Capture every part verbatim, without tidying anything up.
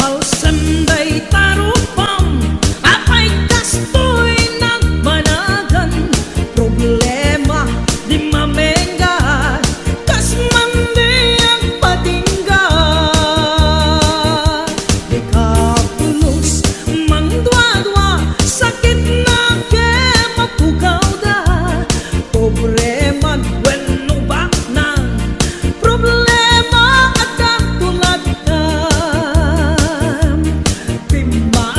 Alsem dayta rupam, apay kastoy nagbanagan? Problema di mamengga, kas man di agpatingga. Di ka pulos mangduadua, sakit na ket mapugawda. Pobre man wenno baknang, problema adda tuladkam. Timma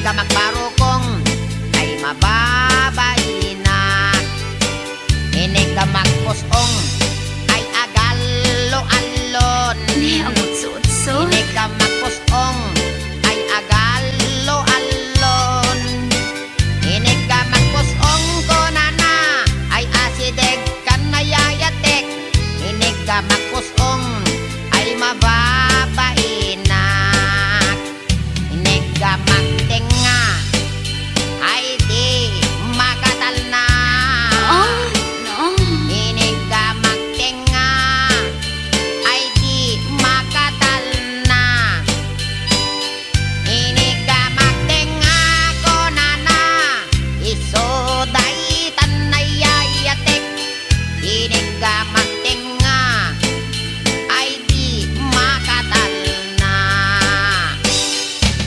Inigga makbarukong ay mababainak. Inigga makpus-ong ay agallo-allon. Ni, agutso-utso. Inigga makpus-ong ay agallo-allon. Inigga makpus-ong kunana ay asideg ken nayayatek. Inigga makpus-ong ay mababainak. Inigga maktengnga ay di makatalna. Oh, no. Inigga maktengnga ay di makatalna. Inigga maktengnga kunana, isu daytan nayayatek. Inigga maktengnga ay di makatalna.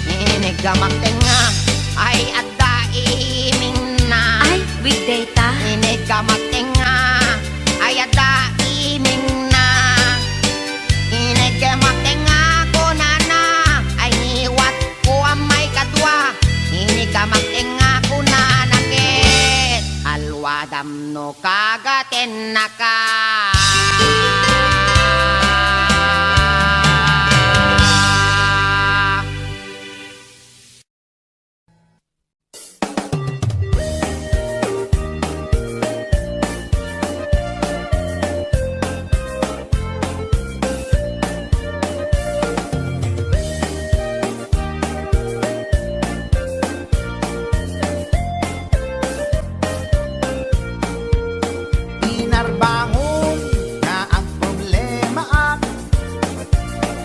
Inigga maktengnga ay adda imingna. Ay, weekday ta. Inigga maktengnga ay adda imingna. Inigga maktengnga kunana ay ngiwatko a maikadua. Inigga maktengnga kunana ket alwadam no kagatennaka. Pinarbangon nga agproblemaak,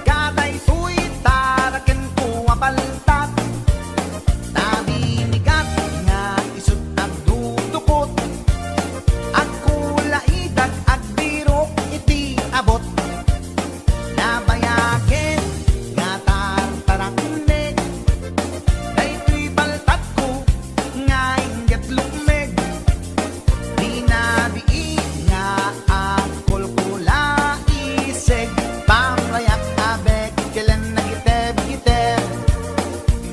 kadaytoy tarakenko a paltat. Nabinigat nga isut' agdudukot, agkulaidag agbirok iti abut. Nabayagen nga tartaraknek, daytoy paltatko nga inggep lukmeg. Dinabii nga agkulkulaiseg, pamrayak a bekkelen nagitebgiteb.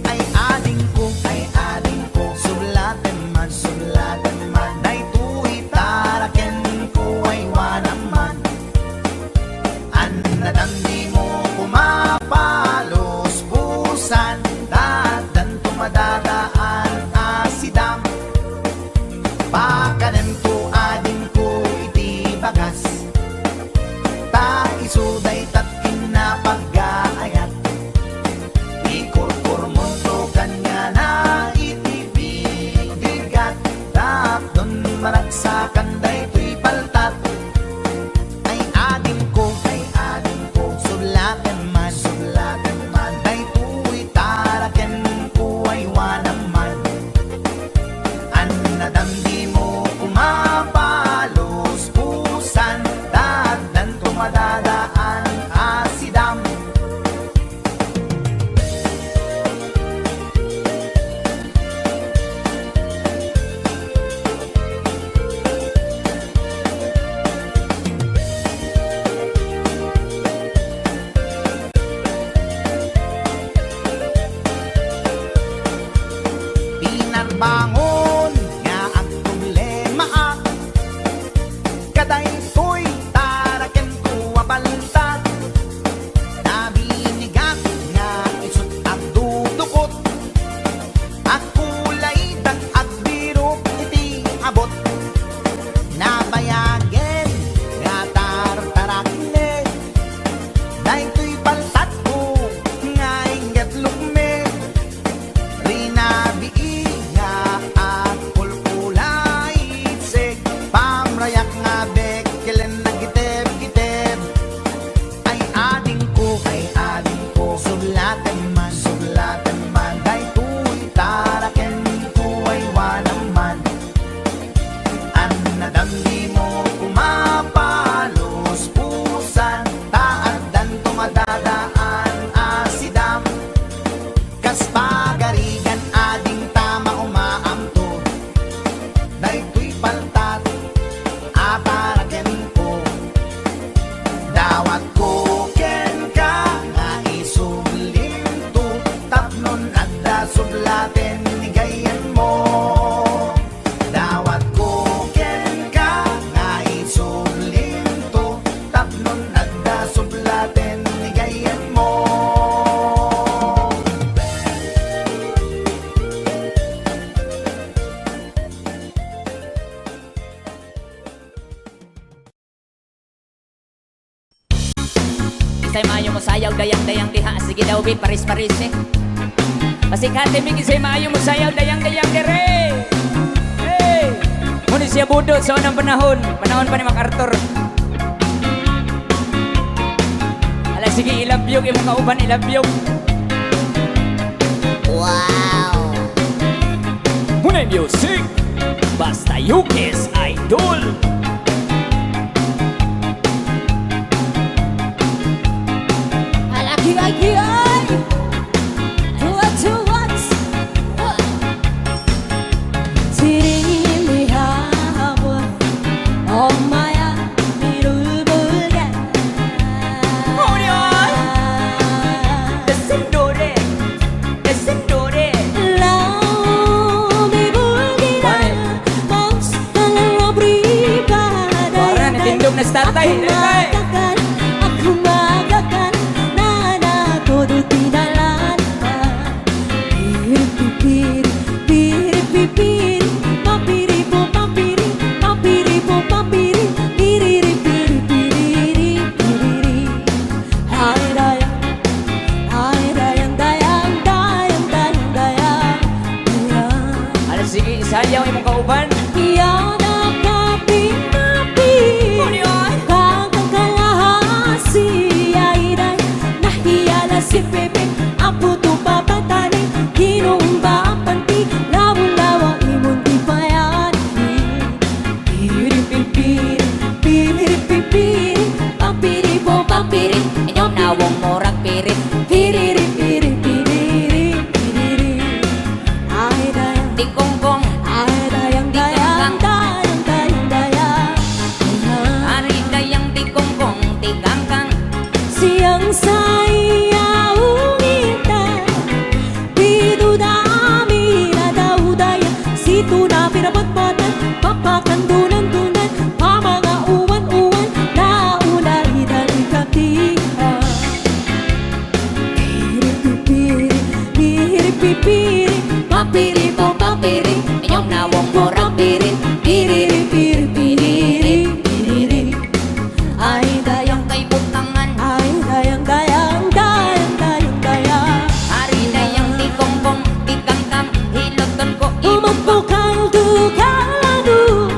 Ay adingko, ay adingko, sublatem man, sublatem man, daytoy tarakenko ay wanam man. Annadam dimo koma paluspusan, ta addanto madadaan a sidam. Pakanemto adingko iti bagas, ta isu daytat inna paggaayat. Ikurkurmonto kaniana iti bigat, tapno maragsakan daytoy paltat. Ay adingko, ay adingko, sublatem man, sublatem man, daytoy tarakenko ay wanam man. Annadam dimo koma paluspusan, ta addanto madadaan a sidam. Pinarbangon nga agproblemaak, kadaytoy tarakenko a paltat. Nabinigat nga isut' agdudukot, agkulaidag agbirok iti abut. Nabayagen nga tartaraknek, daytoy paltatko nga inggep lukmeg. Rinabii nga Maayo mo sayaw, dayang-dayang diha. Sige daw, bi, paris-paris, eh. Pasikati, bi, kisay maayo mo sayaw, dayang-dayang dire. Hey! Muni siya budot sa unang panahon. Panahon pa ni MacArthur. Ala, sige, ilabyog, imong kauban, ilabyog. Wow! Muna music! Basta Yukis Idol! Alaki, ay, ay! Two, two, once! Siring lihabot, oh my, ah, mirulbulgan. Uriay! Descendore! Descendore! Lami bulgina, Pare. Mas kalarabriba, Pare, natindog na si tatay. Ako magakal, ako magakal, nana, todo tinalan. Piri, pipiri, piri, pipiri, papiri, po, papiri, papiri, po, papiri, piriri, piri, piriri, piriri. Ay, dayang, ay, dayang, dayang, dayang, dayang, dayang, dayang. Ala, sige, isayaw imong kauban. Yada, papi, papi. Uriay. Kakakalahasi, ay, dayang, nahiya la si Pepe, apo to papatani, kinumba a panti, lawa-lawa, imong di payani. Piri, pipiri, piri, pipiri, papiri, po, papiri, inyong nawong mo ragpiri. Piriri, piri, piriri, piriri. Ay, dayang. Ti kongkong. Ay, dayang, dayang, dayang, dayang, dayang. Ari dayang ti kongkong, ti kangkang. Siyang sayaw ngita. Di duda mi na daw dayang, situ na pinapatpatan, papakandunan-dunan, pamangauwan-uwan, nauna ida ni Kapitan. Piripipiri, piripipiri, papiri po papiri, inyong nawong mo ragpiri, piriri, piripiriri, piriri. Ay, dayang kay butangan. Ay, dayang, dayang, dayang, dayang, dayang. Ari dayang ti kongkong, ti kangkang, hiloton ko, umagpukang dukalado.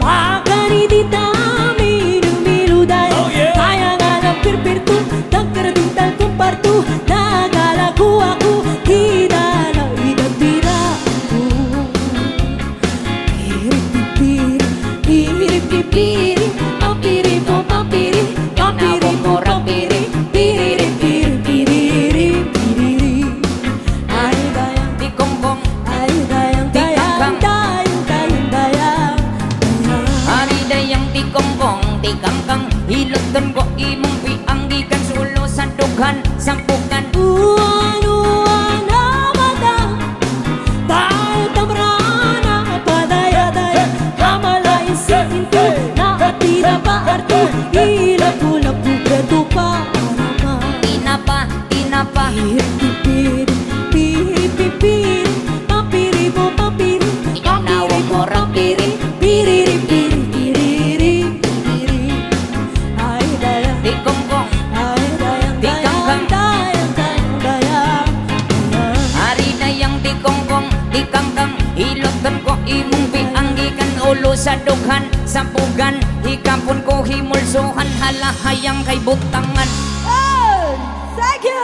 Pakani ti tamido-mido dayang. Oh, yeah. Kaya nga ng pirpirto, dagkar dintal kumparto, nagalago ako, di na lang idagpira. Piripipiri, piripipiri, papiri po papiri, papiri po papiri, piriri, piripiriri, piriri. Ay, dayang, ti kongkong, ay, dayang, ti dayang, kangkang, dayang, dayang, dayang, dayang. Ari dayang ti kongkong, ti kangkang, hiloton ko imong piang gikan sa ulo sa dughan, sa pukan. Uwan, uwan, abada. Tal tamrana padayadaya, hamala isinto, naatida pa arto, ilapu-lapu, preto pa arama. Tinapa, tinapa. Piri, piri, piri, piri, piri, papiri, bo, papiri, inyaw na papiri, wag mo bo, papiri, rapiri, piriri, piri, piriri, piriri. Ay, dayang. Ti kongkong. Ay, dayang, ti kangkang, dayang, dayang, dayang. Ari dayang ti kongkong, ti kangkang, hiloton ko imong piang gikan ulo sa dughan, sa pugan, hikapon ko himulsuhan, halahayang kay butangan. Oh, thank you.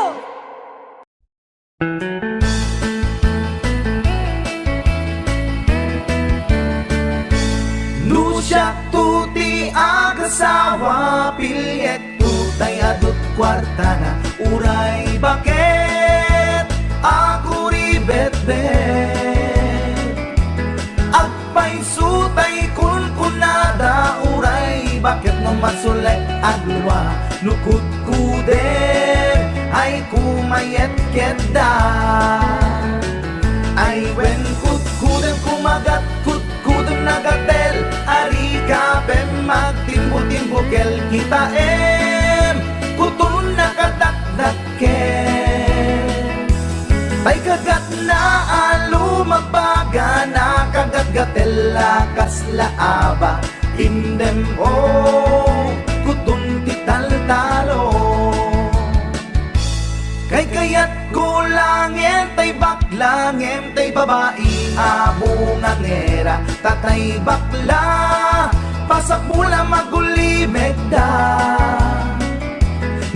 No siak to ti agasawa, piliek to tay adut kuartana, uray baket, aguribetbet. Agpayso tay kunkunada, uray baket no masulek, aglua no kudkudek, ay kumayet ketda. Ay wen kudkudek, kumagat kudkudek, nagatel, ari ka pen magtimbo-timbo kel kitaem, kuton nakadakdak ken. Tay kagatna a lumagbaga, nakagatgatel a kasla aba, indem, o, kuton ti taltalo. Ngem tay bakla, ngem tay babai nga bungangera, ta tay bakla, pasapul a magulimekda.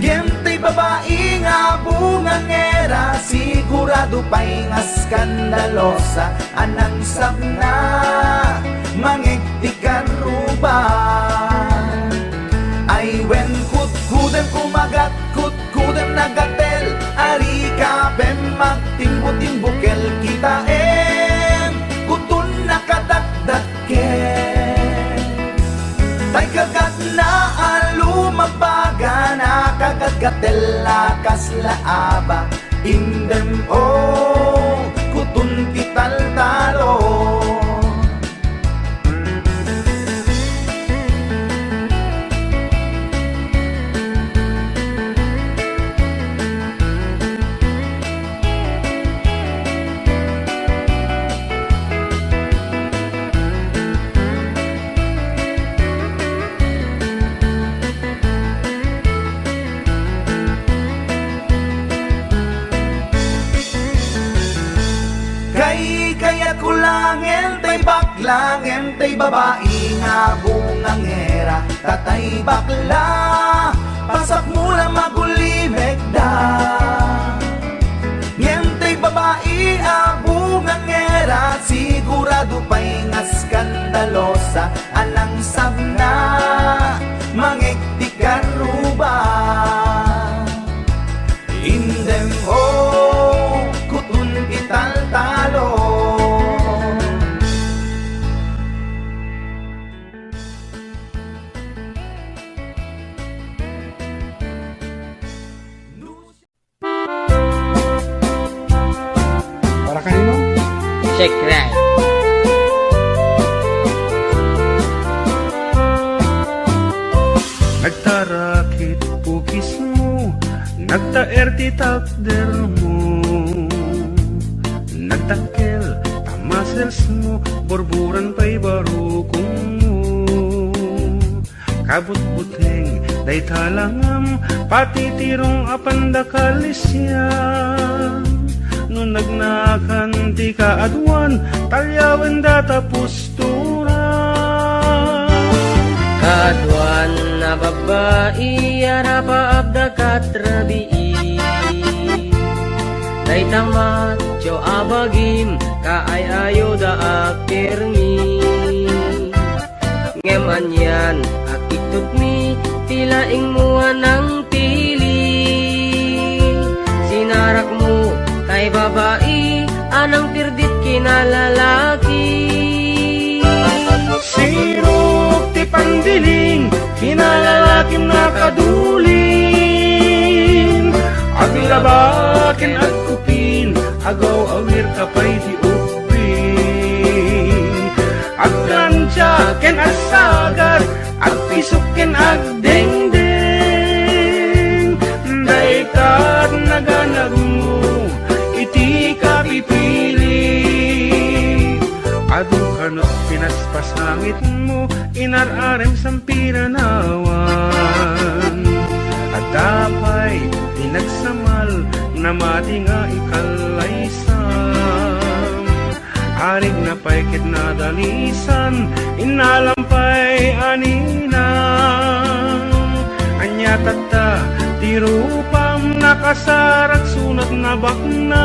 Ngem tay babai nga bungangera, sigurado pay nga skandalosa, a nangsabna, mangeg ti karruba. Ay wen, kudkuden kumagat, kudkuden nagatel, ari ka pen magtimbo-timbukel, kitaem, kutun nakadakdakkel. Tay kagatna a lumabaga, nakagatgatel a kasla aba, indem, o, kutun ti taltalon. Kaykayatko laeng tay bakla, ngem tay babai nga bungangera, ta tay bakla, pasapul a magulimekda. Ngem tay babai a bungangera, sigurado pay nga skandalosa, a nangsabna, mangeg ti karruba. Indem, o, kutun ti taltalon. Para kanino? Shake Right. Nagtarakit pukismo, nagtaer ti takdermo. Nagdakkel ta musclesmo, burburan pay barukongmo. Kabutbuteng dayta langam, pati tirong a panda kalisian. No nagnaakan ti kaaduan, talyawenda ta pusturan. Kaaduan a babbai, arapaapda kat rabii. Dayta macho a bagim, kaay-ayoda a pirmi. Ngem anian a kittutmi, ti laingmo a nangpili. Sinarakmo tay babai a nangpirdit kinalalaki. Sirok ti pandiling, kinalalakim nakaduling. Aglaba ken agkupin, agaw-awir ka pay ti ubbing. Agplancha ken agsagad, agpisok ken agdengdeng. Dayta ti naganabmo iti kapipili. Adu kano pinaspasangitmo, inar-arem sampiranawan. Adda pay ti nagsamal, namati nga ikallaysam. Arigna pay ket nadalisan, innalam pay a ninang. Ania tatta ti rupam, nakasarak sunat nabaknang.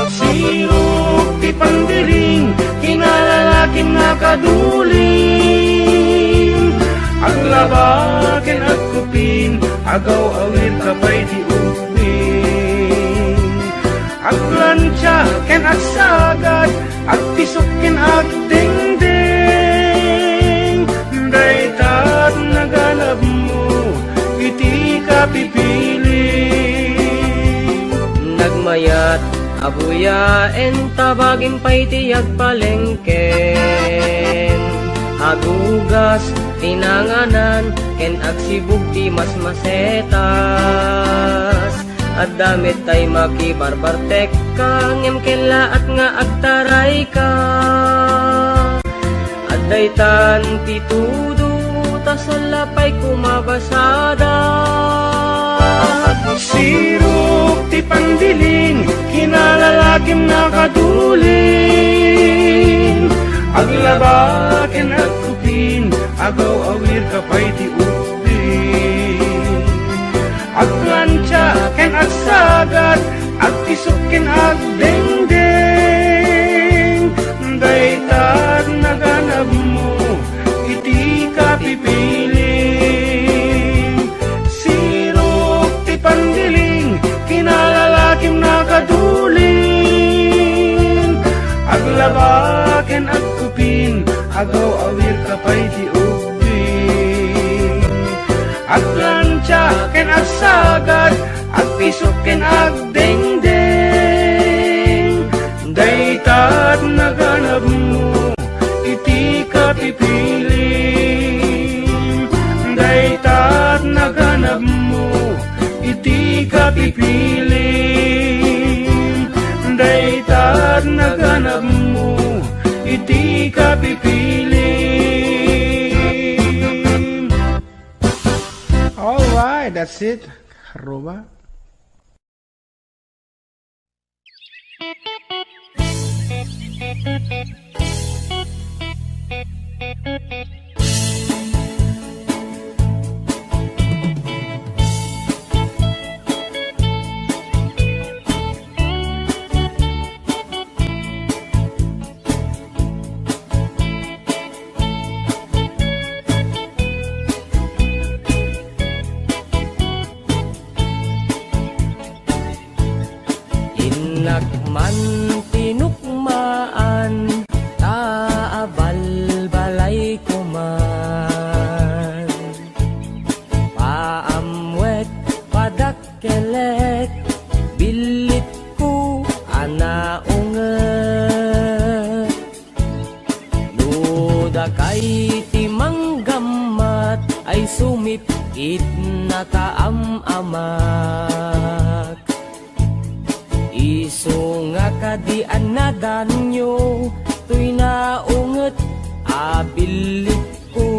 Sirok ti pandiling, kinalalakim nakaduling. Aglaba ken agkupin, agaw-awir ka pay ti ubbing. Agplancha ken agsagad, agpisok ken agdengdeng. Dayta ti naganabmo iti kapipili. Nagmayat a buyaen ta bagim pay ti agpalengken. Agugas ti nanganan ken agsibug ti masmasetas. Adda met tay makibarbartekka, ngem kellaat nga agtarayka. Adda itan ti tudo, ta salla pay kumabasada. Sirok ti pandiling, kinalalakim nakadulin. Aglaba ken agkupin, agaw-awir ka pay ti ubing. Agplantia ken agsagad, agpisok ken agdengdeng. Dayta naganabmo iti kapipilim. Sirok ti pandiling, kinalalakim nakadulin. Aglaba ken agkupin, agaw-awir ka pay ti ubing. Agplantia ken agsagad, agpisok ken agdengdeng. Dayta naganabmo iti kapipilim. Dayta naganabmo iti kapipilim. Dayta naganabmo iti kapipilim. All right, that's it. Ruba. Innak man tinukmaan, ta abalbalayko man. Paamwet, padakkelek, billitko a naunget. No dakay ti manggammat ay sumipit nakaam-amak. Isu nga kadi a nadanyo, toy naunget a billitko.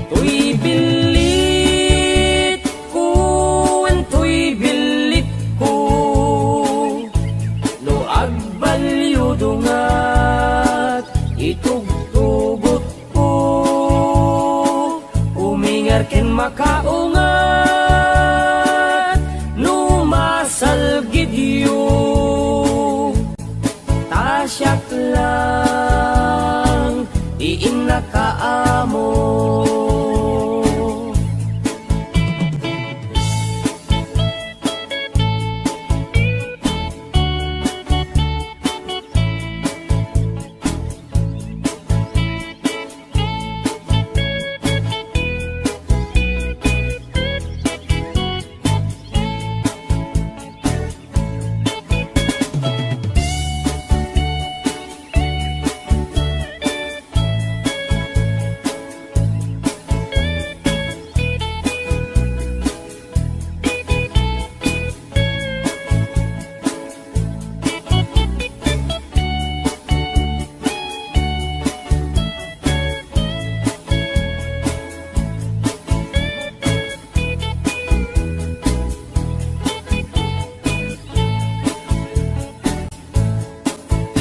Toy billitko, wen toy billitko. No agballiyo dungat, itugtugotko. Umingar ken makaungat, no masalgidyo. Ta siak lang ti innaka a amo.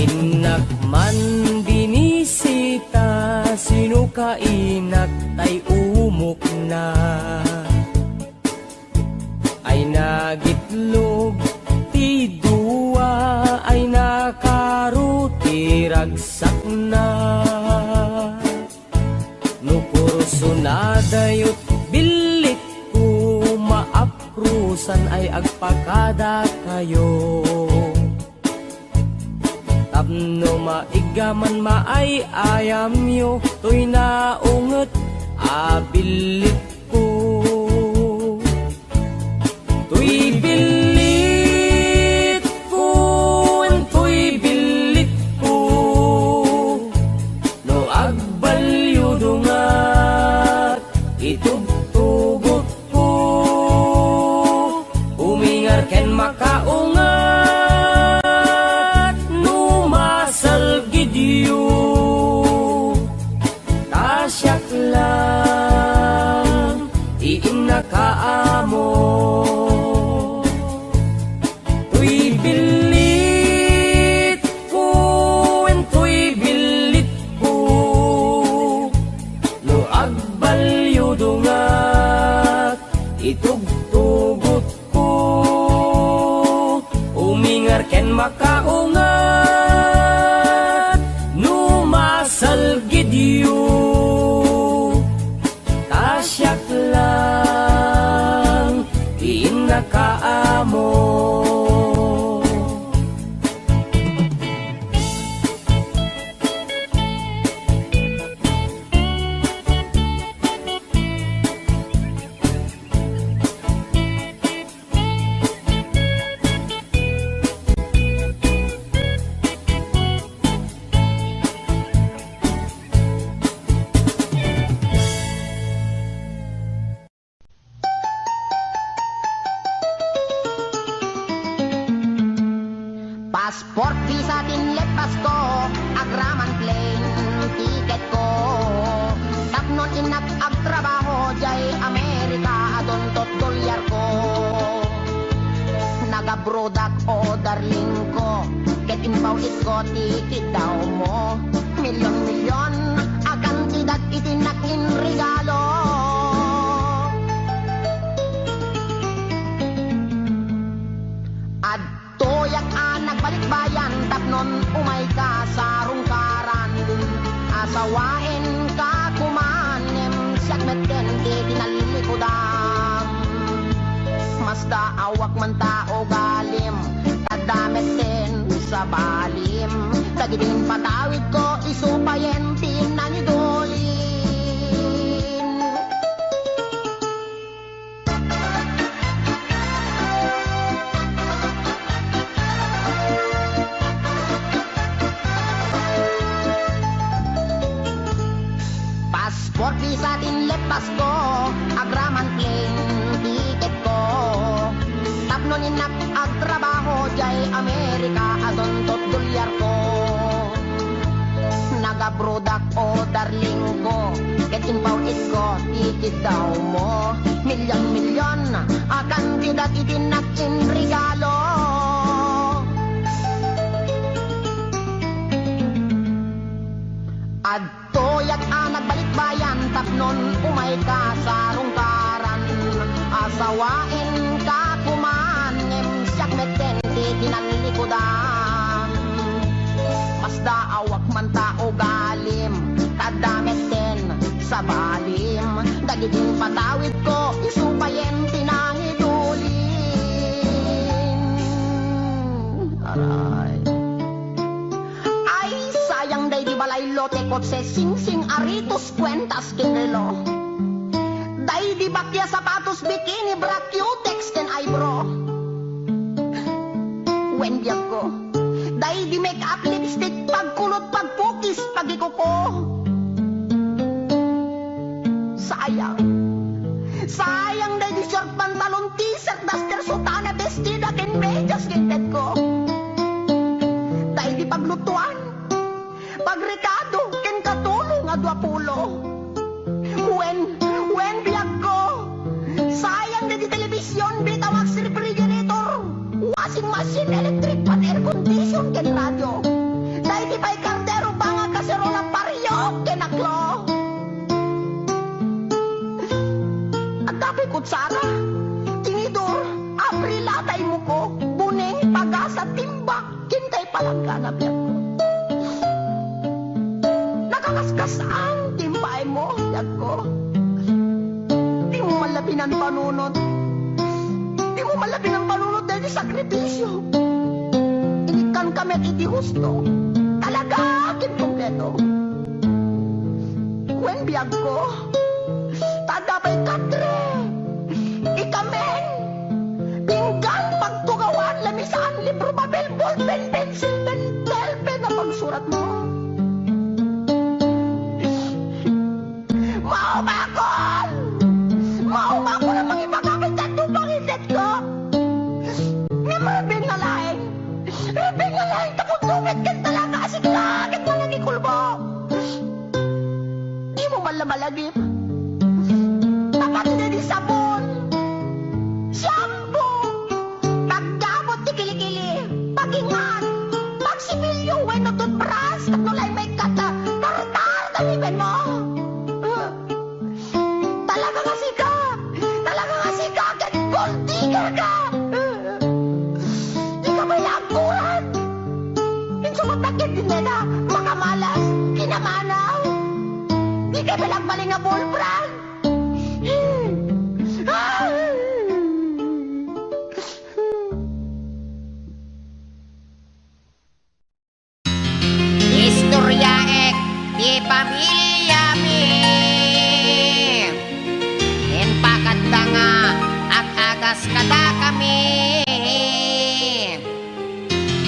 Innak man binisita, sino ka inak tay umukna? Ay nagitlog ti dua, ay nakaro ti ragsakna. No kursunadayot billitko, maaprusan ay agpakadakayo. Tapno maiggaman maay-ayamyo, toy naunget a billitko. Toy billitko, wen toy billitko. No agballiyo dungat, itugtugotko. Umingar ken makaungat, no masalgidyo. Ta siak lang ti innaka a Ngarken makaunget no masalgidyo, ta siak lang ti innakaammo. Passport, visa, tinlepasko, agraman plane ticketko. Tapnon innak agtrabaho diay Amerika, adunto dolyarko. Nagabrodak, o darlingko, ket impaw-itko ti kiddawmo. Milyon-milyon a kantidad iti innak inregalo. Adtoyak a nagbalikbayan tapnon umayka sa rungkaran. Asawaenka koma ngem siak metten ti tinallikudam. Masdaawak man ta ugalim, ta adda metten sabalim. Dagiti impatawidko, isu payen ti nangidulin. Passport, visa, tinlepasko, agraman plane ticketko. Tapnon innak agtrabaho diay Amerika, adunto dolyarko. Nagabrodak, o darlingko, ket impaw-itko ti kiddawmo. Milyon-milyon a kantidad iti innak inregalo. Adtoyak a nagbalikbayan tapnon umayka sa rungkaran. Asawaenka koma ngem siak metten ti tinallikudam. Masdaawak man ta ugalim, ta adda metten sabalim. Dagiti impatawidko, isu payen ti nangidulin. Aray. Ay, sayang daydi balay, lote, kotse, singsing, aritos, kuentas ken relo. Daydi bakia, sapatos, bikini, bra, cutex ken eyebrow. Wen, biagko. Daydi make-up, lipstick, pagkulot, pagpukis, pagikuko. Sayang. Sayang daydi short pantalon, t-shirt, duster, sutana, bestida, ken medias ken petko. Daydi paglutuan, pagrekado, ken katulong a duapulo. Wen, wen, biagko. Sayang daydi television, Betamax, refrigerator, washing machine, electric fan, air condition, ken radio. Daydi pay kardero, banga, kaserola, pariok, ken aklo. Adda pay kutsara, tinidor, abrila, tay muko, buneng, pagasa, timba, ken tay palanggana, biagko. Nakakaskas-an ti impaaymo, biagko. Dimo man la pinanpanunot. Dimo man la pinanpanunot daydi sakripisio. Inikkanka met iti husto. Talaga ken kompleto. Wen, biagko. Ta adda pay katre. Ikamen. Pinggan, pagtugawan, lamisaan, libro, papel, ballpen, pensil, pentel, pen a pagsuratmo. Maumakon! Maumakon a mangibaga iti adu pangitedko. Ngem rubing nga laeng, rubing nga laeng, tapno met ken talaga a sika ket manangikulbo. Dimo man la malagip. Napatay daydi sabon, shampoo, pagdabot ti kilikili, pagingan, pagsipilyo wenno toothbrush tapno la immaykkat, tartar ta ngipinmo. Talaga nga sika! Talaga nga sika ket gold digger ka! Dika pay la agko Eda, makamalas, kinamanaw. Di kay balagbaling nga bull frog. Istoryaek ti pamiliami. Impakadda nga ag-agas kadakami.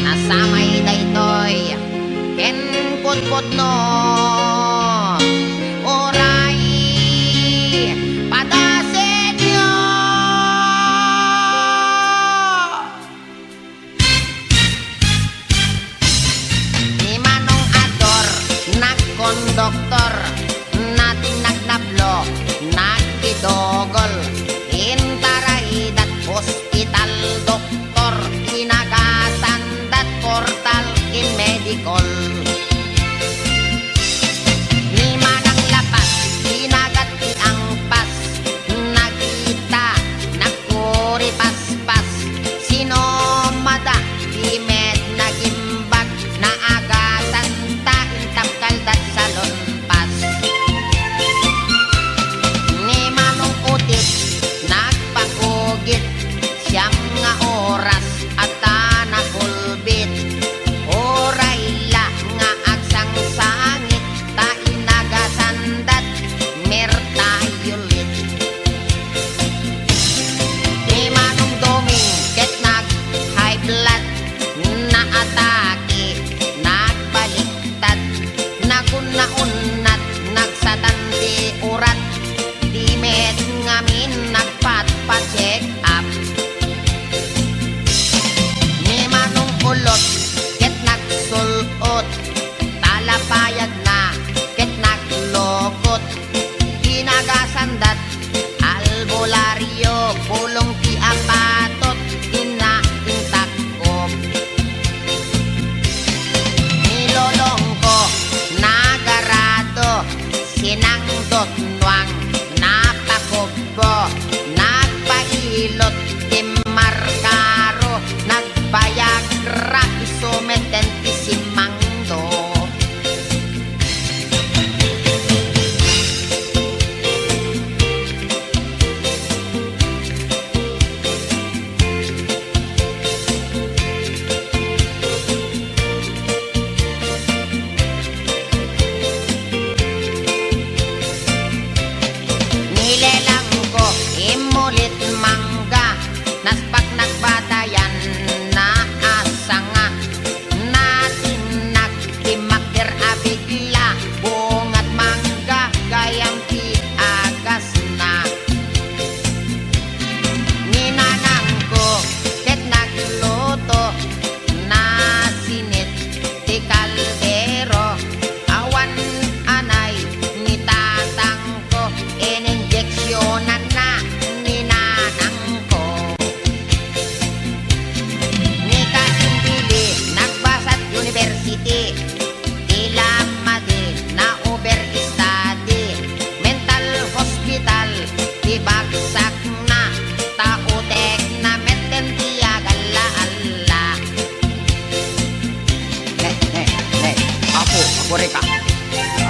Nasamay daytoy ken pudpudno. Uray padasenyo. Ni Manong Ador, nagkonduktor, na ti nagnablo, nagpidugol, intaraydat ospital doktor, inagasandat portal ken medikol. Ni Manang Lapas, inagat ti angpas, nagita, nagkuripaspas, sinumada, di met nagimbag, naagasanta, intapkaldat salunpas. Ni Manong Utit, nagpakugit, siam nga oras, adda nagulbit. Uray la nga agsangsangit, ta inagasandat, mertayulit. Ni Manong Doming ket nag-high blood, naatake, nagbaliktad, nagunnaunat, nagsatan ti urat, di met ngamin nagpatpa-check up. Ni Manong Ulot ket nagsul-ot, talapayagna ket naglukot, inagasandat, albularyo, pulong ti apatot, inna intak-op. Ni Lolongko, nagarado, sinangdot nuang, napakubbo, nagpailot, timmarkaro, nagbayagra, isu metten ti simangdo. Nilelangko, immulit mangga, naspak nagbatayan, naasanga, natinnak, timmakder a bigla, bungat mangga, gayam ti agasna. Ni nanangko ket nagluto, nasinit ti kaldero, awan anay ni tatangko, ininjeksionanna ni nanangko. Ni Kasim Billy, nagbasat university, ti lamma di na-overstudy, mental hospital ti bagsakna, ta utekna metten ti agalla-alla. Ne, ne, ne, Apo, Apo Reka.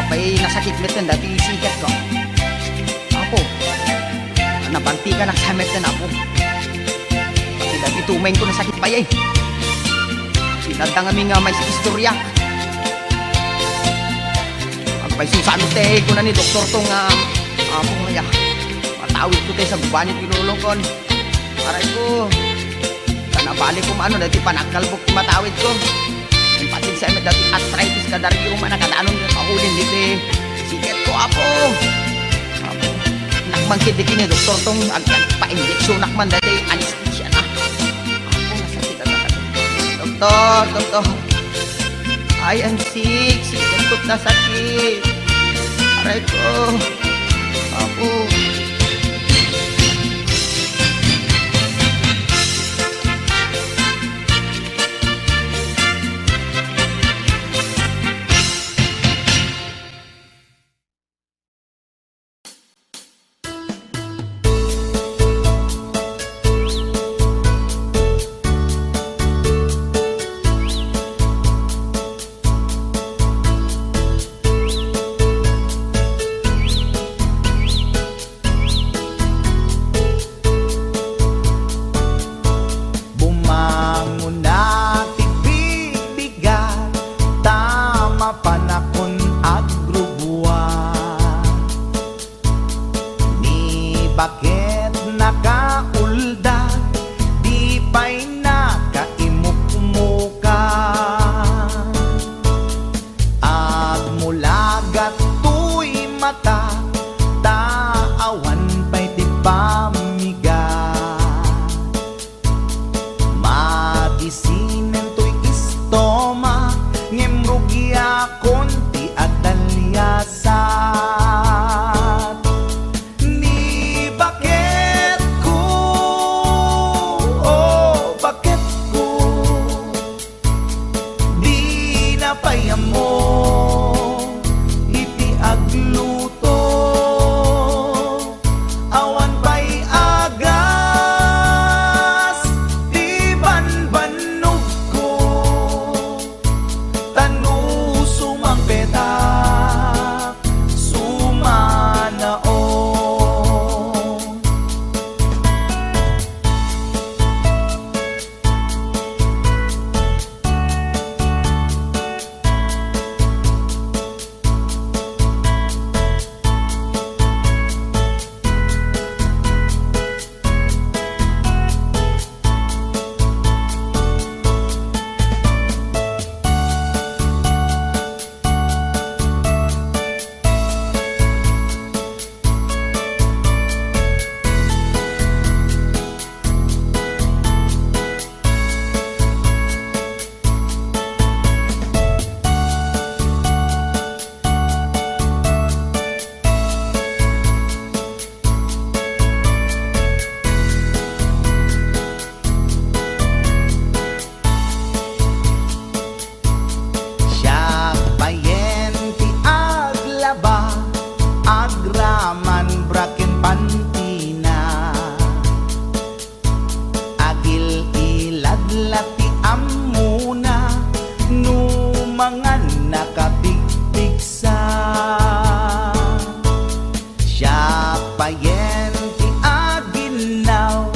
Apay nasakit metten dati siketko. Apo, nabantiganak sa metten, Apo. Pati dagiti tumayko nasakit pay, ay. Sinadda ngamin nga maistorya. Agpayso saan ti kuna ni doktor to nga, amo nga, ya, matawid ko tayo sa gubanit ti lolokon. Aray ko, ta nabalik ko maano dati panagkalbok ti matawid ko. Impatin sa met dati arthritis kada riyuma, nakadanon nga kaulin diti siketko, Apo. Apo, nakmangkit di kini doktor tong ag-, agpa-injeksionak man dati anesthesia na. Apo, nasakit ang doktor, doktor. I am sick, siketko nasakit. Aray ko. Apo. Mangan nakapigpigsa, siapayen ti aginnaw,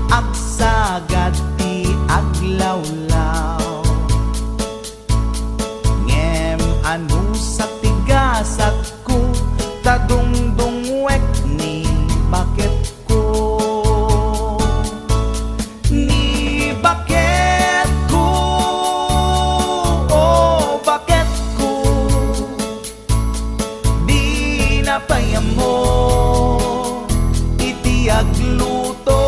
agsagad ti aglawlaw. Ngem anusak ti gasatko, ta dungdungwek ni baketko. Ni baketko, o baketko, dina pay ammo iti agluto.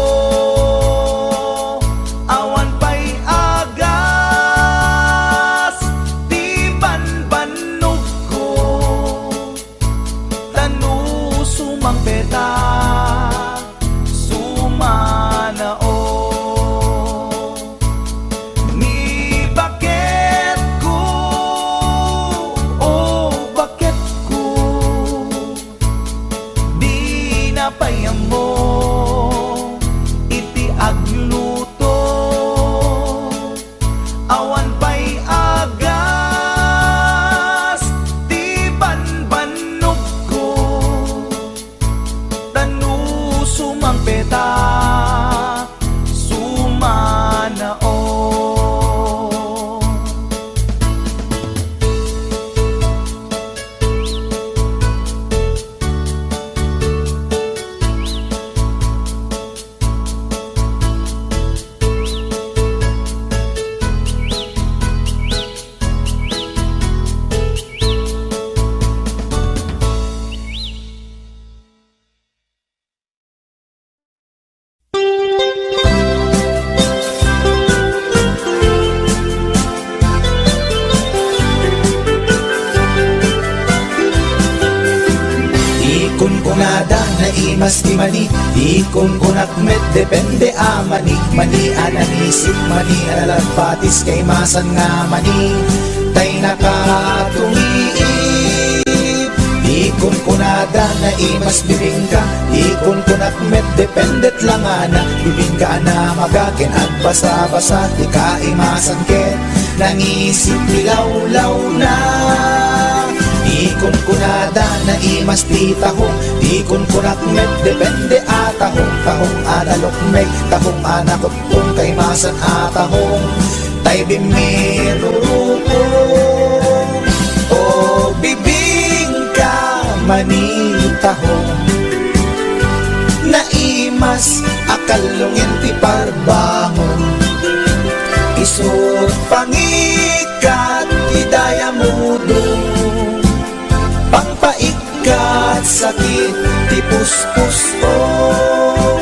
Awan pay agas ti banbannogko. Ta no sumangpeta, sumanaw. Ni baketko, o baketko, dina pay ammo iti agluto. Awan pay agas ti banbannogko, ta no sumangpeta, sumanaw. Ikunkunada, naimas ti mani. Ikunkunak met, depende a mani. Mani a nangisip, mani a nalagpatis, kaimasan nga mani tay nakatungiib. Ikunkunada, naimas bibingka. Ikunkunak met, dependet langana. Bibingka a namaga ken agbasa-basa, ti kaimasan ket nangisip ti lawlawna. Ikunkunada, naimas ti tahong. Ikunkunak met, depende a tahong. Tahong a nalukmeg, tahong a nakutpong, kaimasan a tahong tay bimmirurupong. O bibingka, mani tahong, naimas a kallungen ti parbangon. Isut' pangikat ti dayamudong, pangpaikkat sakit ti puspusom.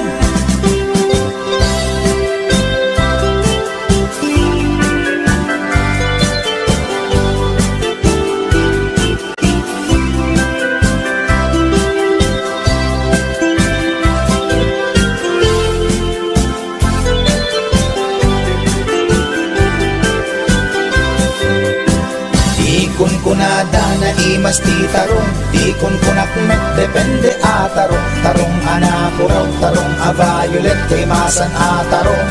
Ikunkunada, naimas ti tarong. Ikunkunak met, depende a tarong. Tarong a napuraw, tarong a violet, kaimasan a tarong.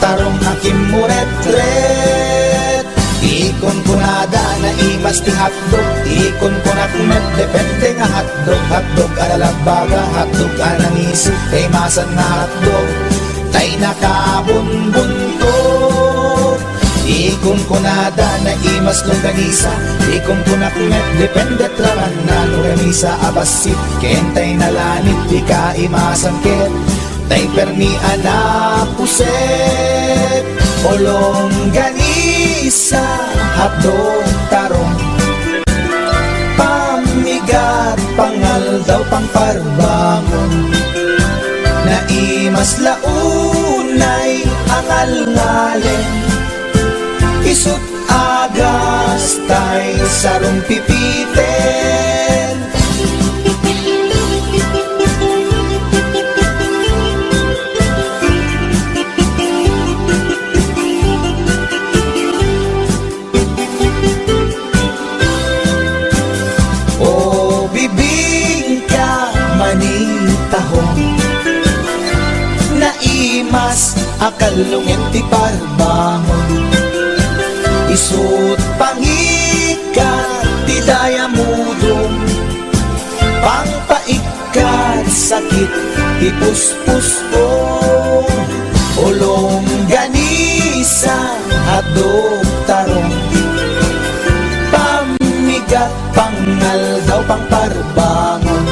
Tarong a kimmuretret. Ikunkunada, naimas ti hotdog. Ikunkunak met, depende nga hotdog. Hotdog a nalagbaga, hotdog a nangisip, kaimasan nga hotdog tay nakabunbuntot. Ikunkunada, naimas longganisa. Ikunkunak met, depende a ramanna. Longganisa a bassit, ken tay nalanit, ti kaimasan ket tay permi a napuset. O longganisa, hotdog, tarong, pamigat, pangaldaw, pangparbangon. Naimas la unay a ngalngalen. Isut' agas tay sarumpipiten. O bibingka, mani tahong, naimas a kallungen ti parbangon. Isut' Pangikkat ti dayamudom, pangpaikkat sakit ti puspusom, o longganisa, adog tarong, pammigat, pangaldaw, pangparbangon,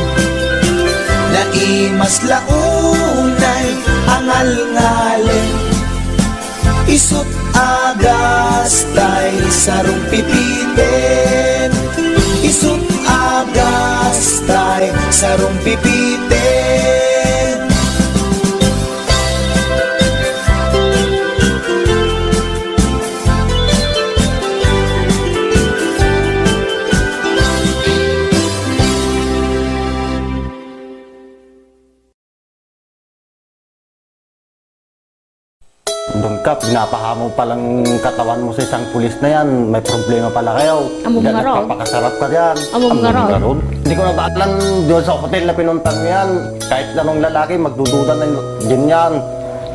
naimas la unay a ngalngalem. Isut' a gastay sarong pipiten. Isut' a gastay sarong pipiten. Don Kap, ginapahamo pa lang katawan mo sa isang pulis na yan. May problema pala kayo. Amo nga raw. Nagpapakasarap ka diyan. Amo nga raw. Hindi ko na baalan doon sa hotel na pinuntan mo yan. Kahit anong lalaki, magdududa na din yan.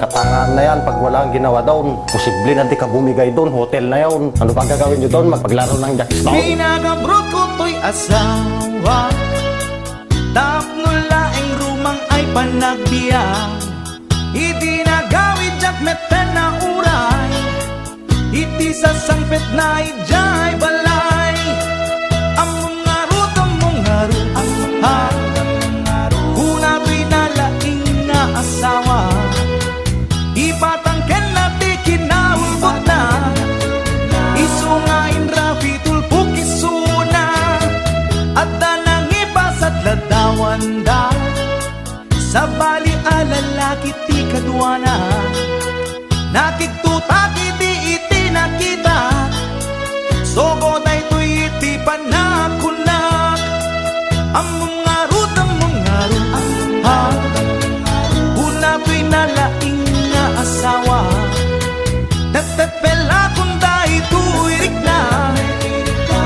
Katangan na yan pag wala ang ginawa doon. Posible na di ka bumigay doon. Hotel na yun. Ano pa gagawin nyo doon? Magpaglaro ng jackstone? Pinagabrot ko to'y asawa. Tapno laeng rumang ay panagbiag. Idi nagawid diak metten a uray, iti sasangpet na idiay balay. Ammom ngarud, ammom ngarud, ha? Kuna toy nalaing nga asawa. Ipatang kenna ti kinaulbodna. Isu nga inrapi tulpok isuna. Adda nangipasadladawanda. Sabali a lalaki ti kaduana. Nakigtutak idi iti nakita. Sogo daytoy iti panagkunak. Ammom ngarud, ammom ngarud, ha? Kuna toy nalaing nga asawa. Tettetpelakon daytoy rikna.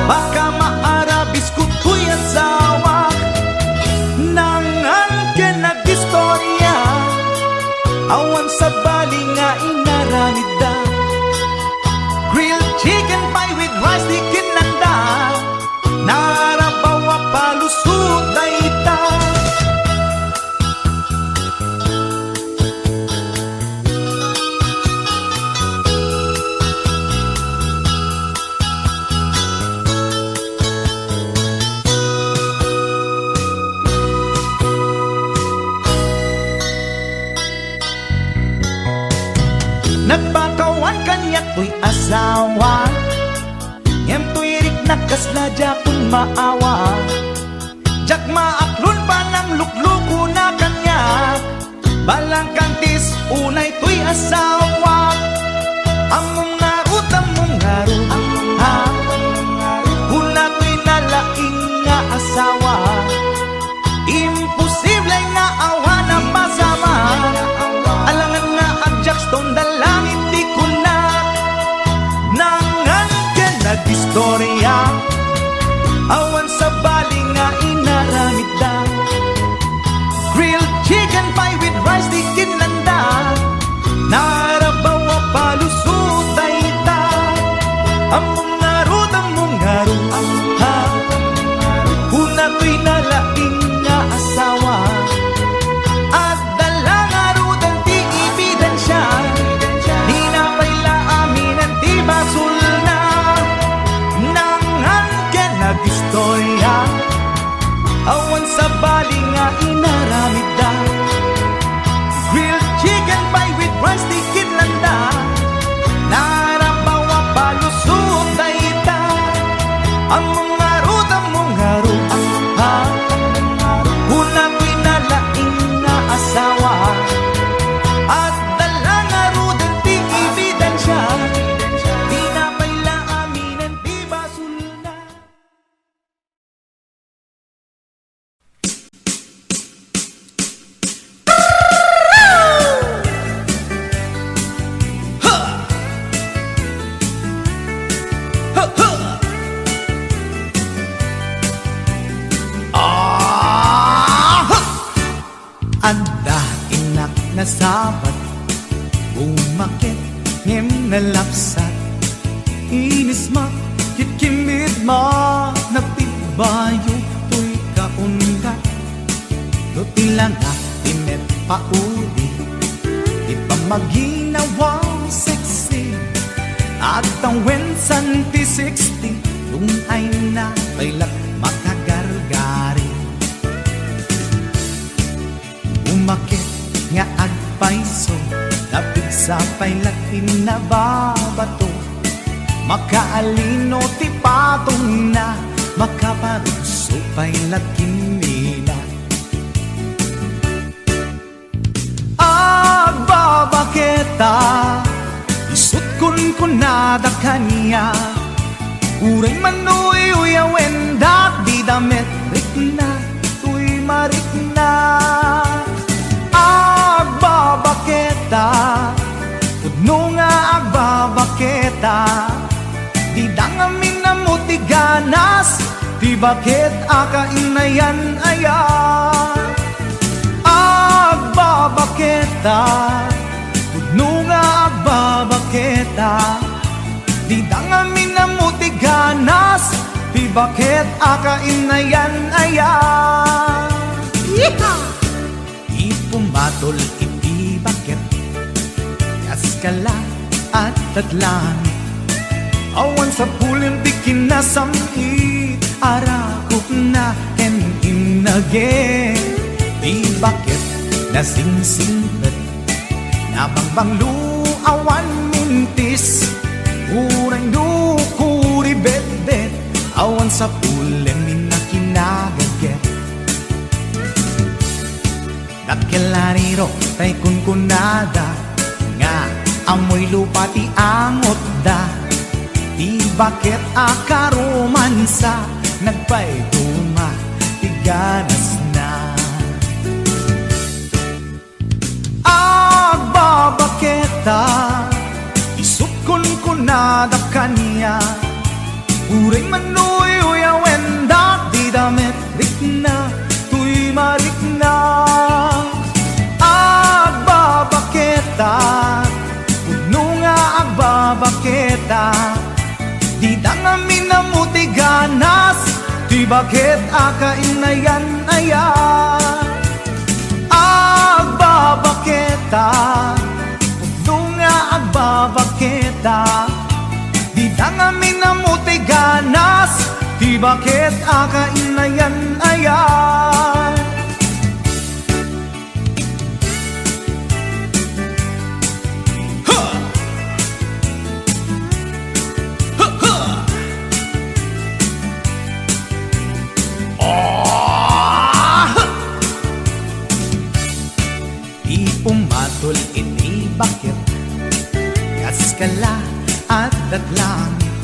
Baka maarabisko toy asawa. Nangan ken nagistorya. Awan sabali nga inaramidda. Grilled chicken pie with rice ti kinnanda. Narabaw a palusot dayta. Nagpakawan kaniak toy asawa. Ngem toy riknak kasla diakon maawa. Diak maaklon panangluklukona kaniak. Balangkangtis unay toy asawa. Ammom ngarud, ammom ngarud, ha? Kuna toy nalaing nga asawa. Imposible nga awan a masama. Alangan nga agjackstone da langit ti kuna. Nangan ken nagistorya. Awan sabali nga inaramidda. Grilled chicken pie with rice ti kinnanda. Narabaw a palusot dayta. Ammom ngarud, ammom ngarud, ha? Kuna toy nalaing nga asawa. Adda la ngaruden ti ebidensia. Ni napay la aminen ti basolna. Nangan ken nagistorya. Awan sabali nga inaramidda. Grilled chicken pie with rice ti kinnanda. Narabaw a palusot dayta. Ammom ngarud, ammom ngarud, ha? Kuna toy nalaing nga asawa. Adda la ngaruden ti ebidensia. Di napay la aminen ti basolna. Adda innak nasabat, bumakket ngem nalapsat. Inismak Kitkimid man nagtibbayo toy kaundat. No ti langak ti met pauli, ti pammaginawa sexy. Agtawen san ti sixty, tungayna pay la makagargari. Umaket nga agpayso, napigsa pay la ti nababato. Makaalino ti patongna, makaparugso pay la ti mina. Agbabaketa, isut' kunkunada kaniak. Uray man uyuyawendak, dida met rikna toy marikna. Agbabaketa, pudno nga agbabaketa. Dida ngamin ammo ti ganas, ti baket a kainayan-ayan. Agbabaketa, pudno nga agbabaketa. Dida ngamin ammo ti ganas, ti baket a kainayan-ayan. Yeehaw! Ipumatol iti baket, kaskala, adda langit. Awan sapulen ti kinasam-it, arakupna ken innage. Ti baket nasingsingpet, nabangbanglo, awan mintis. Uray no kuribetbet, awan sapulen ni nakinagaget. Dakkel a riro tay kunkunada nga ammoy lupa ti angotda. Ti baket a karomansa, nagpayduma ti ganasna. Agbabaketa, isut' kunkunada kaniak. Uray man uyuyawendak, dida met rikna toy marikna. Agbabaketa, pudno nga agbabaketa. Dida ngamin ammo ti ganas, ti baket a kainayan-ayan. Agbabaketa, pudno nga agbabaketa. Dida ngamin ammo ti ganas, ti baket a kainayan-ayan. Ha! Ha, ha! Ah! Ti pumatol iti baket, kaskala, adda langit.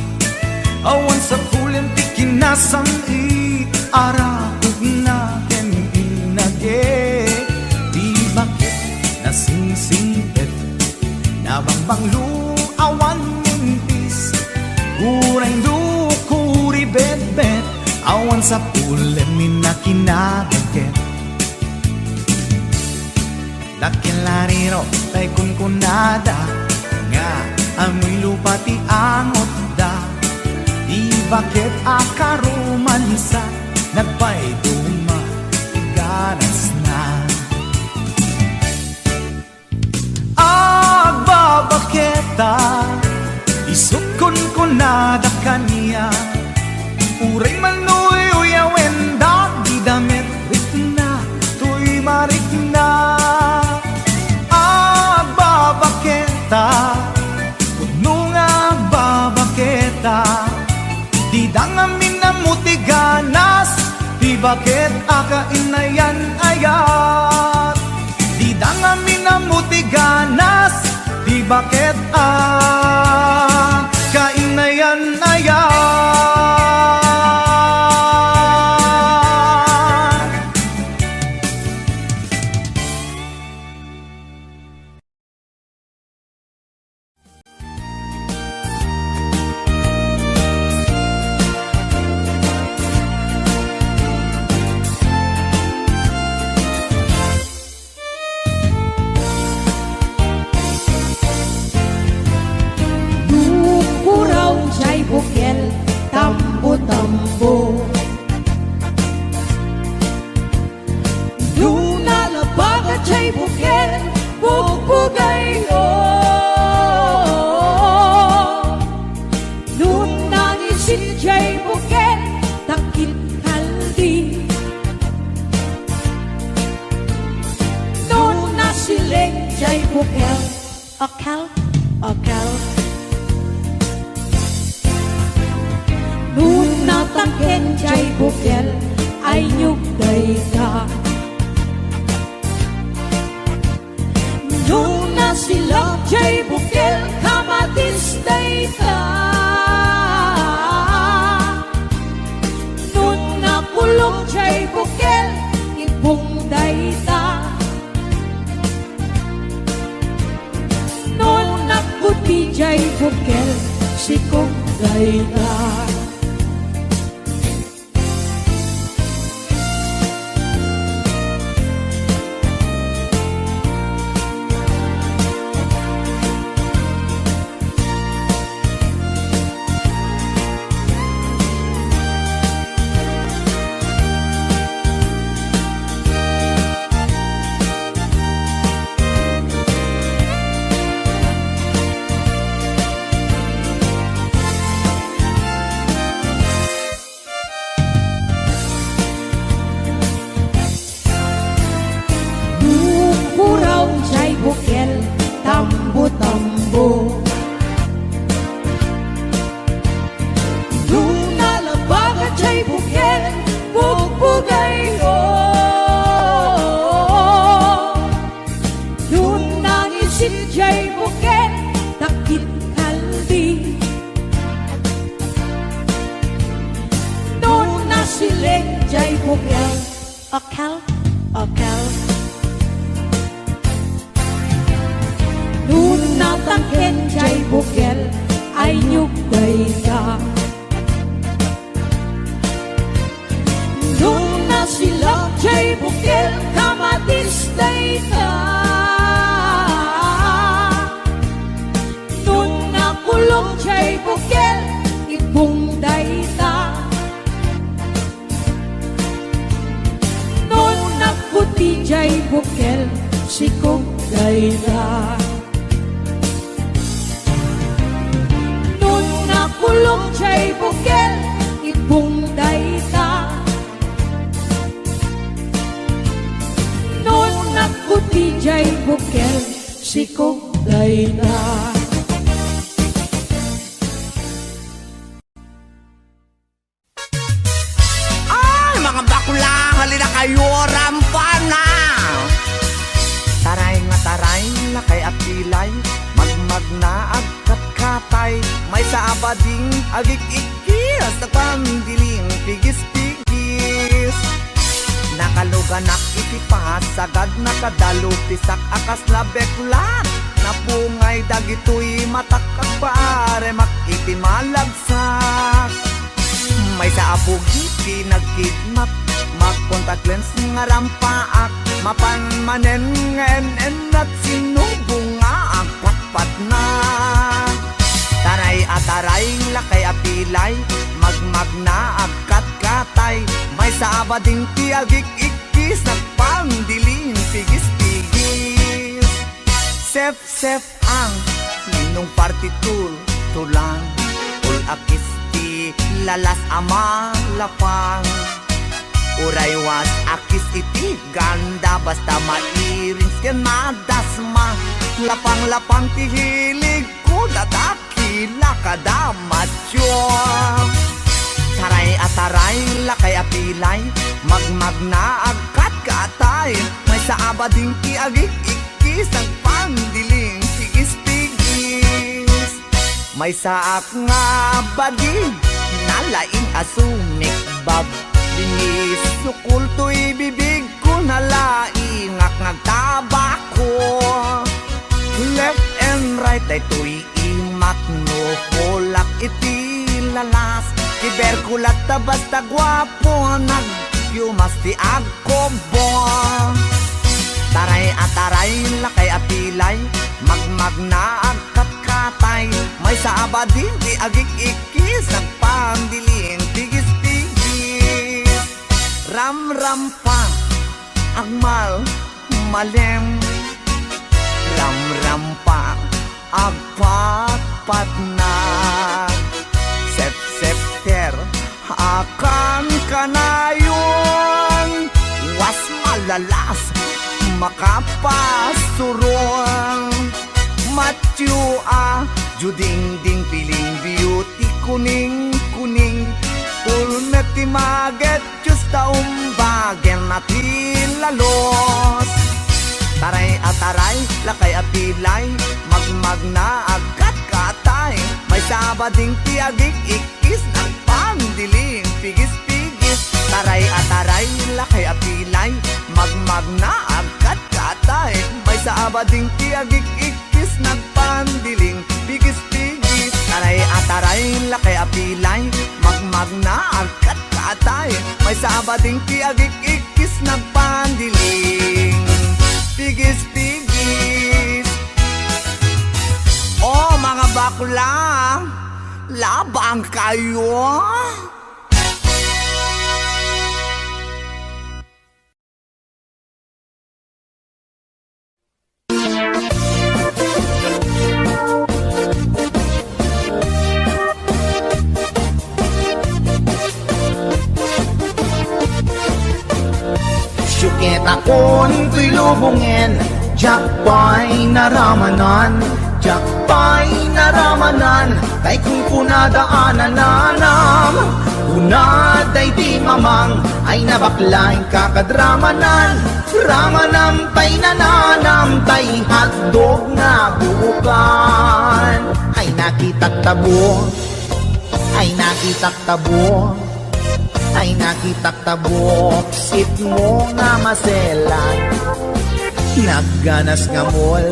Awan sapulen ti kinasam-it, arakupna ken innage. Ti baket nasingsingpet, nabangbanglo, awan mintis. Uray no kuribetbet, awan sapulen ni nakinagaget. Dakkel a riro tay kunkunada nga ammoy lupa ti angotda. Ti baket a karomansa, nagpayduma ti ganasna. Agbabaketa, isut' kunkunada kaniak. Uray man uyuyawendak, dida met rikna toy marikna. Agbabaketa, pudno nga agbabaketa. Dida ngamin ammo ti ganas, ti baket a kainayan-ayan. Dida ngamin ammo ti ganas, ti baket a kainayan-ayan. Nupuraw jay bukel Akel, akel. No natangken jay bukel, ay niugdayta. No nasilak jay bukel, kamatis dayta. No nakulong jay bukel, ibong dayta. No nagputi jay bukel, sikog dayta. Nukuraw jay bukel, tambo-tambo. Nuna labaga jay bukel, bugbugayo. Nuna nisit jay bukel, takit kaldi. Nuna silek jay bukel, akel, akel. Nuna tangken jay bukel, ay niugdayta. Nuna silak jay bukel, kamatis dayta. Nuna kulong jay bukel, ibong dayta. Nuna puti jay bukel, sikog dayta. Nuna kulong jay bukel, ibong dayta. Nuna puti jay bukel, sikog dayta. Ay, mga bakla, halina kayo, rampa na! Taray nga taray, lakay a pilay, magmagna, agkatkatay, maysa a bading, agik-ikkis, nagpandiling, pigis-pigis. Nakaluganak iti pasagad, nakadalupisak a kasla beklat, napungay dagitoy matak, agpaaremak iti malagsak. Maysa a bugi ti nagkidnap, mag-contact lens nga rampaak, mapan manen nga en-ennat, sinubo nga agpatpatna. Taray a taray, lakay a pilay, magmagna, agkatkatay, maysa a bading ti agik-ikkis, nagpandiling, pigis-pigis. Sef-sef ang ninong parti tultulang, ul-akis ti lalas a malapang. Uray was-akis iti ganda, basta mairing ken madasma. Lapang-lapang ti hilig ko, dadakila kada matyo. Taray a taray, lakay a pilay, magmagna, agkatkatay, maysa a bading ti agik-ikkis, nagpandiling, pigis-pigis. Maysaak nga bading, nalaing a sumikbab. Linis, sukul toy bibig ko, nalaingak nga agtabako. Left and right, daytoy imak no kulak iti lalas. Ti berkulat ta basta guapo, nagyumas ti agkubbo. Taray a taray, lakay a pilay, magmagna, agkatkatay, maysa a bading ti agik-ikkis, nagpandiling, pigis-pigis. Ramrampa, agmal-, malem. Ramrampa, agpatpatna. Sepsepter, a kankanayon. Was malalas, makapasuron. Matyo a, judingding, piling, beauty, kuning, kuning. Pulmet ti maget, Diyos ta umbagen a ti lalos. Taray a taray, lakay a pilay, magmagna, agkat, katay. Maysa a bading ti agik-ikkis, nagpandiling, pigis-pigis. Taray a taray, lakay a pilay, magmagna, agkat, katay. Maysa a bading ti agik-ikkis, nagpandiling, pigis-pigis. Taray a taray, lakay a pilay, magmagna, agkat, katay. Maysa a bading ti agik-ikkis, nagpandiling, pigis-pigis. Oh, mga bakla, labang kayo? Siuket a kuntoy lubongen, diak pay naramanan, diak pay naramanan, tay kunkunada a nananam. Kuna daydi mamang, ay nabakla inka kad ramanan, ramanam tay nananam, tay hotdog nga buokan. Ay nakitak tabo, ay nakitak tabo, ay nakitak ta buoksit mo nga maselan. Nagganas nga mall,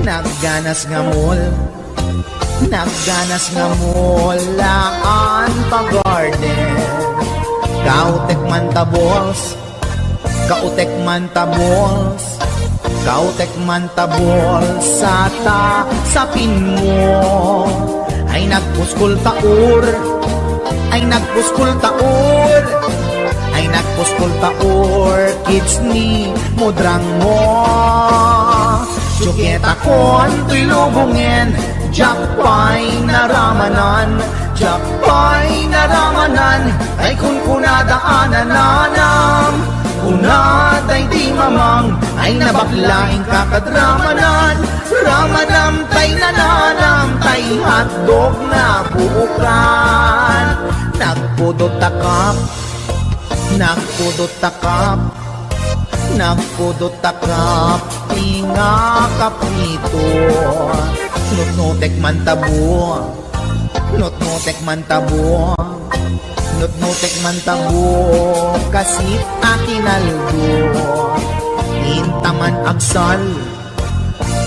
nagganas nga mall, nagganas nga mall, haan pa garden. Kautek man ta balls, kautek man ta balls, kautek man ta balls, sa ta sapin mo. Ay nagpuskol ta ur, ay nagpuskol ta ur, ay nagpuskol ta ur, kids ni mudrang mo. Siuket a kuntoy lubongen, diak pay naramanan, diak pay naramanan, ay kunkunada a nananam. Kuna daydi mamang, ay nabakla inka kad ramanan, ramanam tay nananam, tay hotdog nga buokan. Nagpudot ta kap, nagpudot ta kap, nagpudot ta kap, ti nga kaprito. Nutnutek man tabo, nutnutek man tabo, nutnutek man tabo, kasit a kinaldo. Inta man agsal,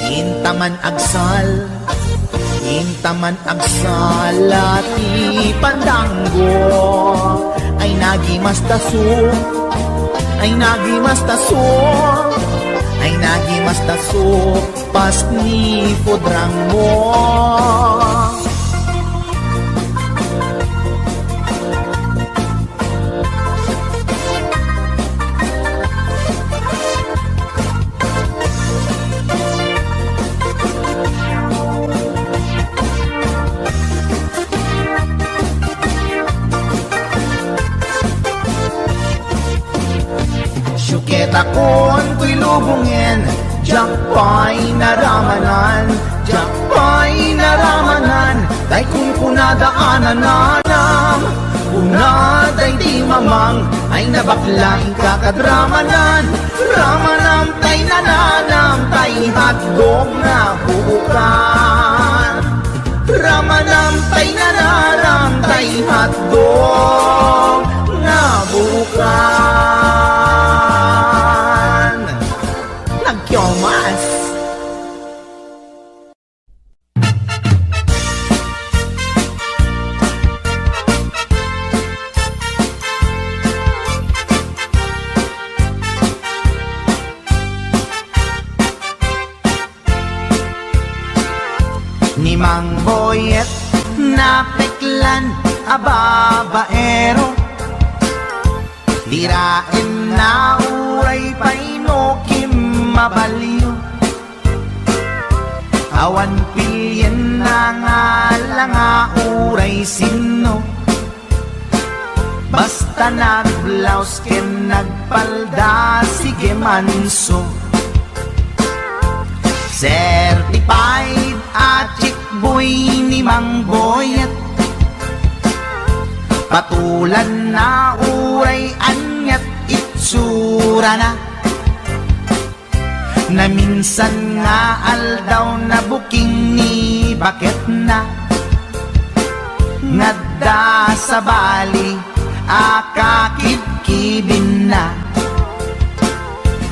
inta man agsal, inta man agsal a ti pandanggo. Ay nagimas ta su, ay nagimas ta su, ay nagimas ta su, pas ni pudrang mo. Siuket a kuntoy lubongen, diak pay naramanan, diak pay naramanan, tay kunkunada a nananam. Kuna daydi mamang, ay nabakla inka kad ramanan, ramanam tay nananam, tay hotdog nga buokan. Ramanam tay nananam, tay hotdog nga buokan. Nagkiomas. Ni Mang Boyet, napeklan a babaero, diraen na uray pay no kimmabalio. Awan pilienna nga ala nga uray sinno. Basta nagblaus ken nagpalda, sige manso. Certified a chickboy ni Mang Boyet. Patulanna uray ania't itsurana. Naminsan nga aldaw, nabuking ni baketna. Ngadda sabali a kakibkibinna.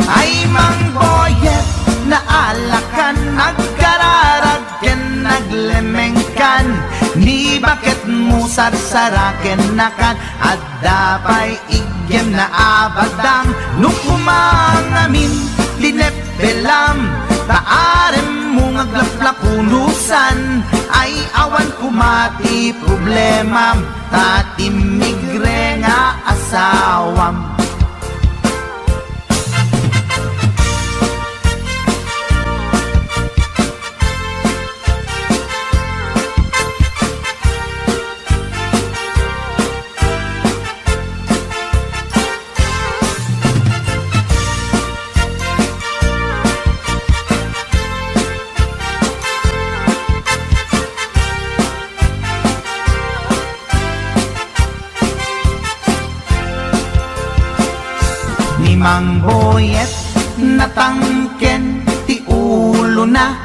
Ay, Mang Boyet, naalakan, agkararag ken naglemengkan, ni baketmo sarsaraken nakan, adda pay iggemna a badang, no koma ngamin ti neppelam, ta aremmo nga aglaplapunosan, ay awan koma ti problemam, ta timmigre nga asawam. Ni Mang Boyet, natangken ti ulona.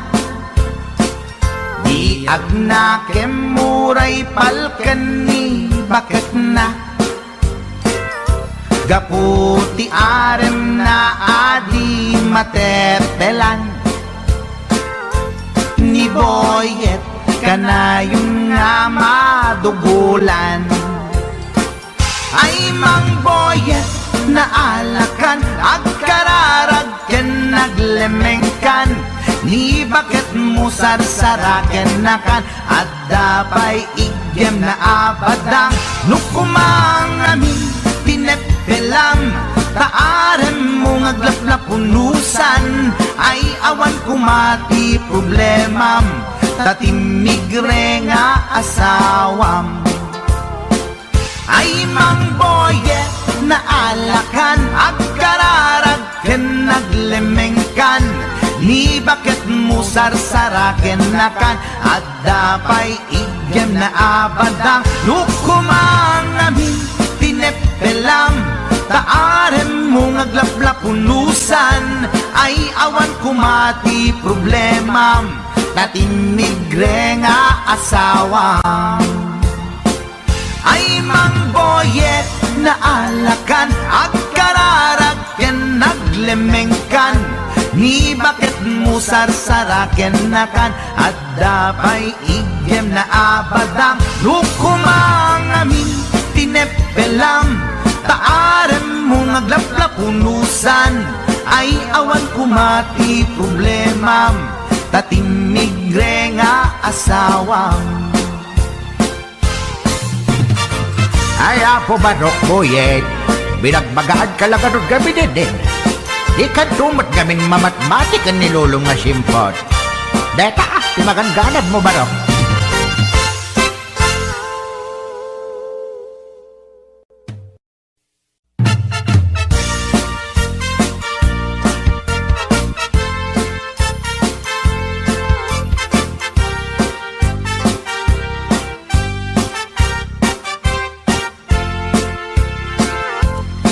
Di agnakem uray palken ni baketna. Gapu ti aremna a di matepelan, ni Boyet kanayon nga madugulan. Ay, Mang Boyet, naalakan, agkararag ken naglemengkan, ni baketmo sarsaraken nakan, adda pay iggemna a badang, no koma ngamin ti neppelam, ta aremmo nga aglaplapunosan, ay awan koma ti problemam, ta timmigre nga asawam. Ay, Mang Boyet, naalakan, agkararag ken naglemengkan, ni baketmo sarsaraken nakan, adda pay iggemna a badang, no koma ngamin ti neppelam, ta aremmo nga aglaplapunosan, ay awan koma ti problemam, ta timmigre nga asawam. Ay, Mang Boyet, naalakan, agkararag ken naglemengkan, ni baketmo sarsaraken nakan, adda pay iggemna a badang, no koma ngamin ti neppelam, ta aremmo nga aglaplapunosan, ay awan koma ti problemam, ta timmigre nga asawam. Ay, Apo Barok, Boyet, binagbagaanka la ngarud ngamin, eh. Dikanto met ngamin mamatmati ken ni Lolom nga simpot. Deta, ti magangganadmo, Barok.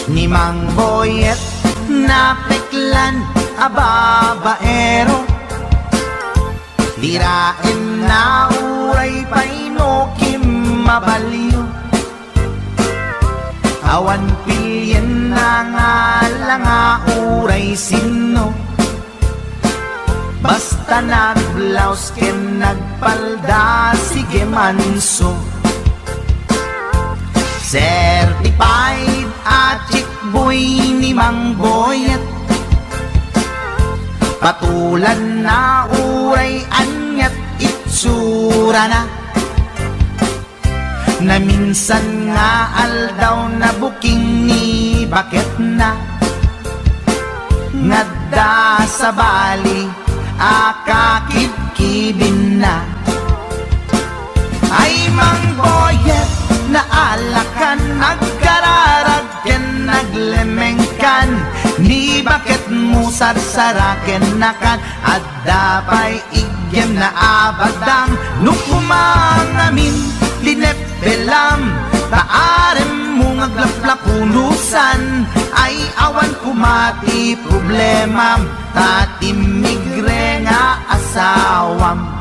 Ni Mang Boyet, napeklan a babaero, diraenna uray pay no kimmabalio. Awan pilienna nga ala nga uray sinno. Basta nagblaus ken nagpalda, sige manso. Certified a chickboy ni Mang Boyet. Patulanna uray ania't itsurana. Naminsan nga aldaw, nabuking ni baketna. Ngadda sabali a kakibkibinna. Ay, Mang Boyet, naalakan, agkararag ken naglemengkan, ni baketmo sar- sarakennakan. Adda pay iggem na a badang no kumangamin ti neppelam, ta aremmo nga aglaplapunusan ay awan koma ti problemam, ta timmigre nga asawam.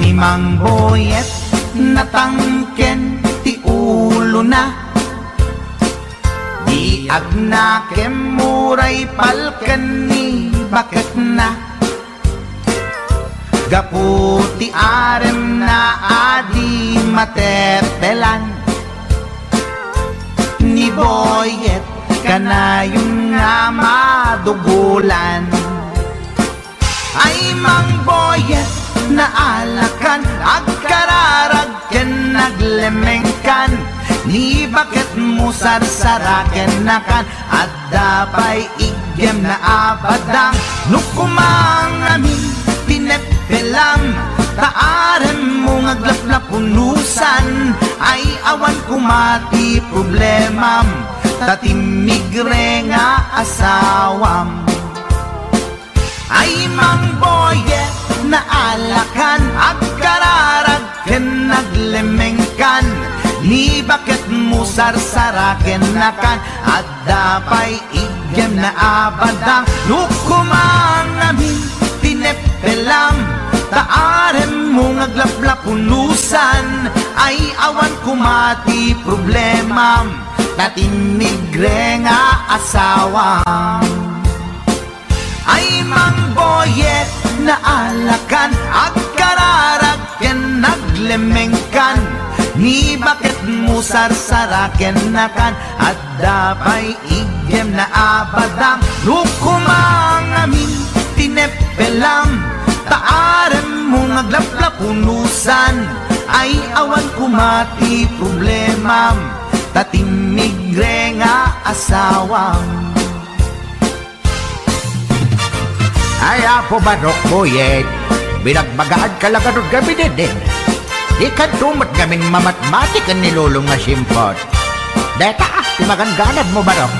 Ni Mang Boyet, natangken ti ulona. Di agnakem uray palken ni baketna. Gapu ti aremna a di matepelan, ni Boyet kanayon nga madugolan. Ay, Mang Boyet, naalakan, agkararag ken naglemengkan, ni baketmo sarsarakennakan, adda pay iggem na a badang no kumangamin ti neppelam, ta aremmo nga aglaplapunusan ay awan koma ti problemam, ta timmigre nga asawam. Ay, Mang Boyet, naalakan, agkararag ken naglemengkan, ni baketmo sarsarakennakan, adda pay iggem na a badang no kumangamin ti neppelam, ta aremmo nga aglaplapunusan ay awan koma ti problemam, ta timmigre nga asawam. Ay, Mang Boyet, naalakan, agkararag ken naglemengkan, ni baketmo sarsarakennakan, adda pay iggem na a badang no kumangamin ti neppelam, ta aremmo nga aglaplapunusan ay awan koma ti problemam, ta timmigre nga asawam. Ay, Apo Barok, Boyet, binagbagaanka la ngarud ngamin, eh. Dikanto met ngamin mamatmati ken ni Lolom nga simpot. Deta, ti maganganabmo, Barok.